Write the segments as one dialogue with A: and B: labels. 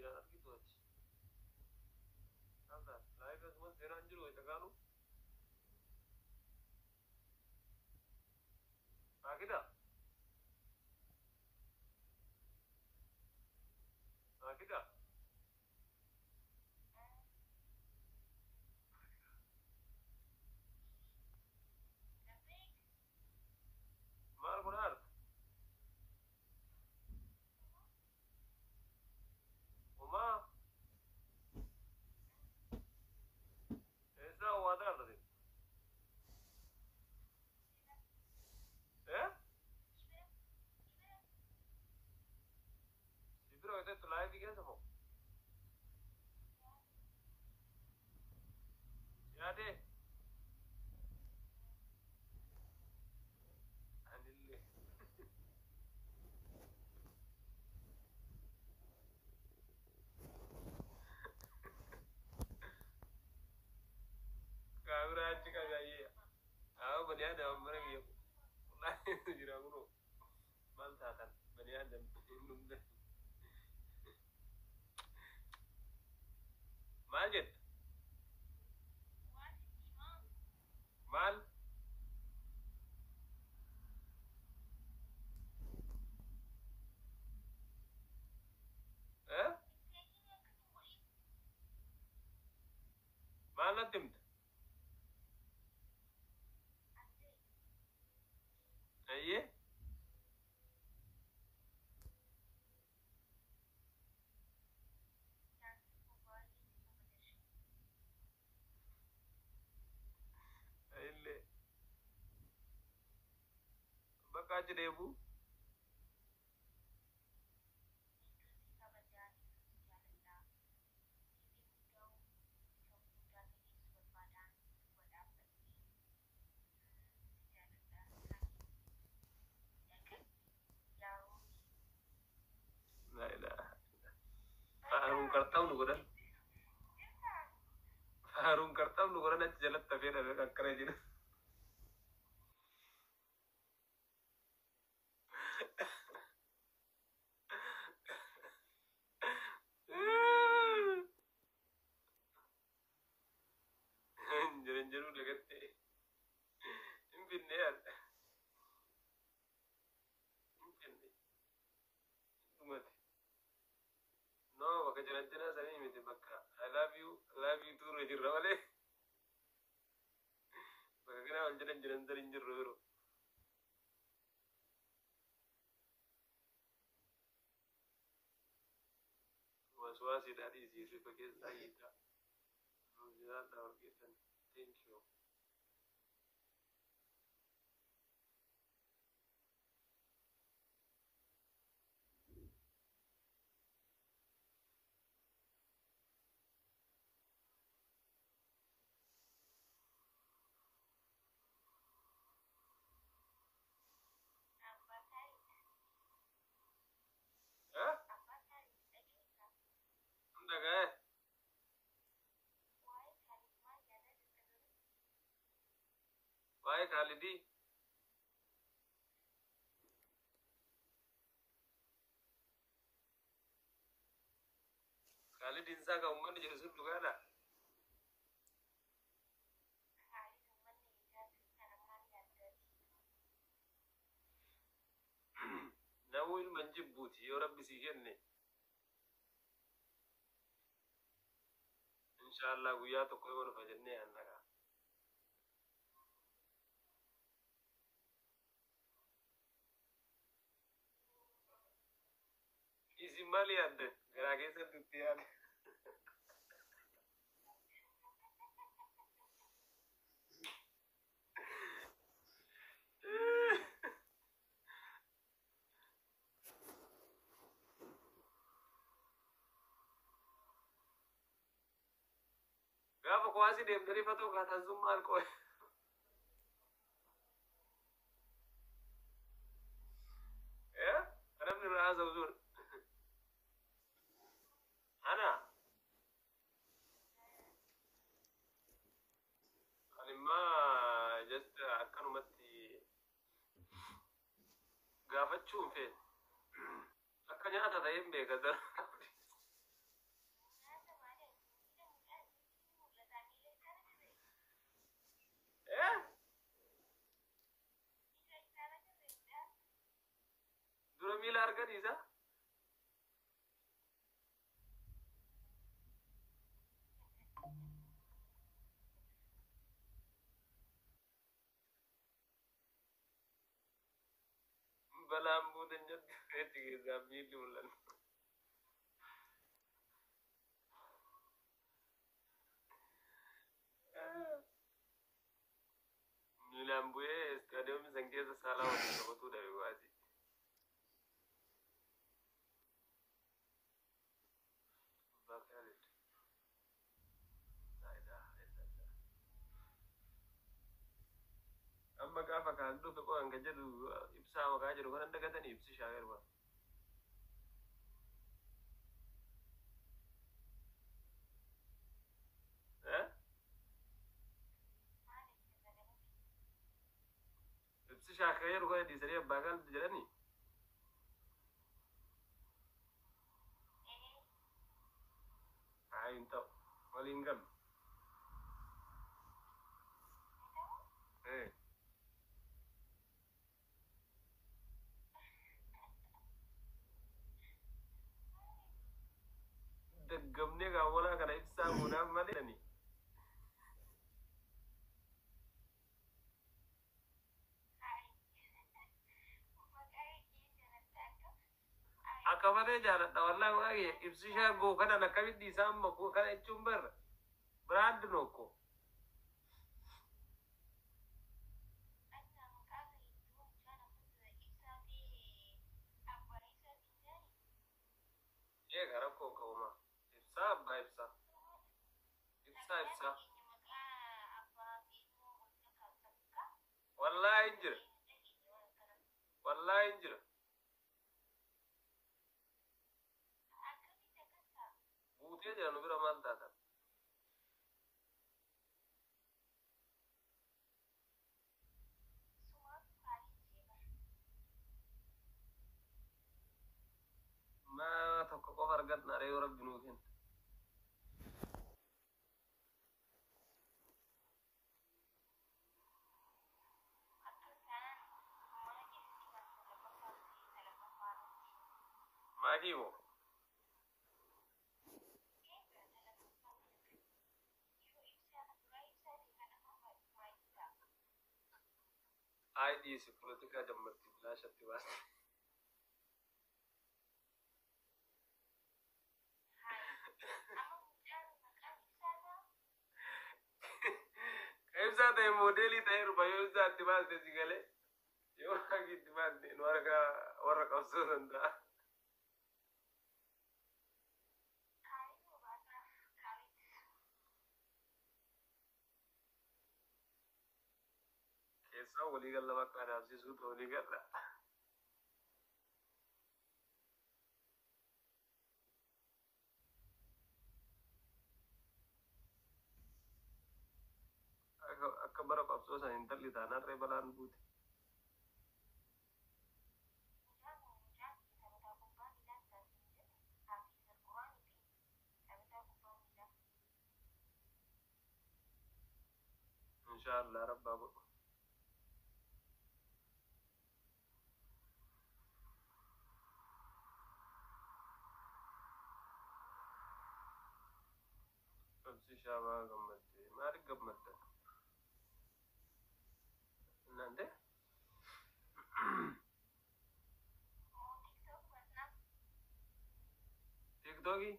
A: Jiraan argitu ati. Maal taate? Live asumas seenaa hin jiru wayita kaanu. Maakida? Maakida? Maal godhaa jirta? Homaa? Eessaa owwaataa jirta ati? Eh? Si bira wayita live keessa moo? Yaadee? Anillee. Kaameraa achi qabaayee. Haa bani aadam mana kiyya. Wallaahi jira kunoo. Maal taatan bani aadam hin dhumne. Maal jetta? Maal? Eh? Maal natti himta? Ayyee? Illee. Bakka achi deebi'u. Laa ilaaha. Faaruun qarxamnu godhan. Faaruun qarxamnu godhan achi jalatti hafee dhabe akkana jedhu. Jiran jedhuu dagattee. Hin finne yaadda. Hin finne. Dhumate. No, bakka janajjanaa sanii miti, bakka I love you, I love you tuurre jirra malee. Bakka kanaa wal jedhan jiran san hin jirru yeroo. Waswaasiidhaa dhiisii rifa keessaa hiikaa. Nuuf jiraadhaa warqeessan. Thank you. Eh? Hin dhaga'e. Waa'ee Kaalidii. Kaalid Insaa kan uummanni jedhu sun dhugaadha. Namuu ilma hin jibbuuti yoo Rabbi sii kenne. Inshaallah guyyaa tokko yoo dhufa jennee yaanna kaa. Isin maal yaaddan? Garaa keessatti itti yaada. Gaafa kuwaasii deemtanii fatoo kaatan sun maal qoy? Eh? Namni irraa haasa'u sun. Ana. Animmaa just akkanumatti gaafachuu hin feene. Akka nyaata ta'een beeka. Miila arganiisa. Balaan buutan jettu achi keessaa miilli mul'atu. Miilaan bu'ee istaadiyoomii san keessa saalaa waliin taphatuu dhabe baasii. Abbaa Khalid. Laa ilaaha illallah. Amma gaafa kaan dhufe qo'an kan jedhu ibsaa maqaa jedhu kanan dagatanii ibsi shaayir bara. Eh? Ibsi shaakir jedhu kana dhiisanii abbaa Khalid jedhanii? Haa, hin ta'u. Waliin galu. Eh. Daggamnee gaawwalaa kana ibsaa goonaaf malee jedhanii. Akka malee jaaladha wallaahi waa'ee ibsi shaagoo kanan akkamitti dhiisaa amma kana jechuun barra. Biraandi nokko. Eega rakkoo ka'uma. Ibsaa abbaa ibsaa. Ibsaa ibsaa. Wallaahi hin jira. Wallaahi hin jira. Guutee jira nu bira maal taatan? Maa tokko qofa argatna yoo rabbi nuu kenna. Maakii moo? Ay dhiisi polotikaa jammarti bilaashatti baasti. Ka ibsaa ta'e moodeelii ta'ee dhufa yoo ibsaa itti baaste si galee yoo maakii itti baaste nu harka warra qabsoo danda'a. Keessaa walii galla bakka adaabsiisuutu walii galla. Akka bara qabsoo san intalli taanaan ree balaan buute. Inshaallah rabbaa godhu. Ibsi shaabaa gammadde maaliif gammadda? Innante? Tiktookii?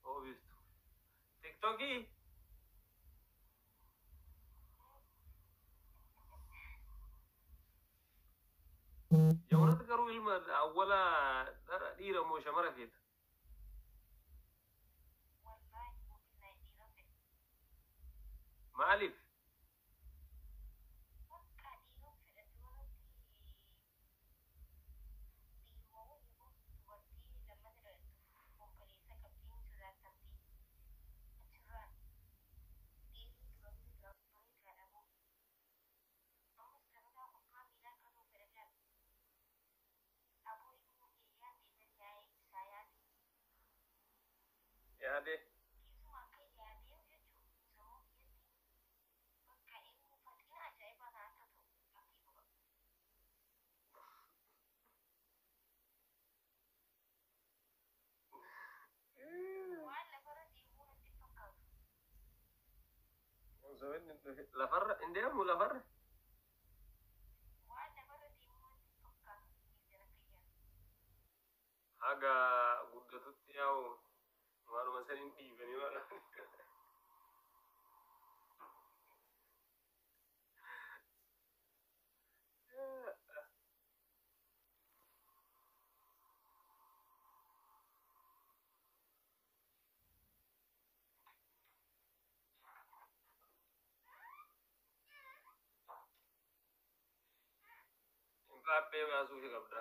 A: Oo biiftu. Tiktookii? Yawwanatti garuu ilma awwala dhiira moo shamara feeta? Maaliif? Yaade? Osoo inni dhufe lafarra hin deemu lafarra.
B: Waan lafarra deemu natti fakkaatu jara kiyya.
A: Haga guddatutti yaa'u waanuma saniin dhiibanii waan. Impaappee baasuufi qabda.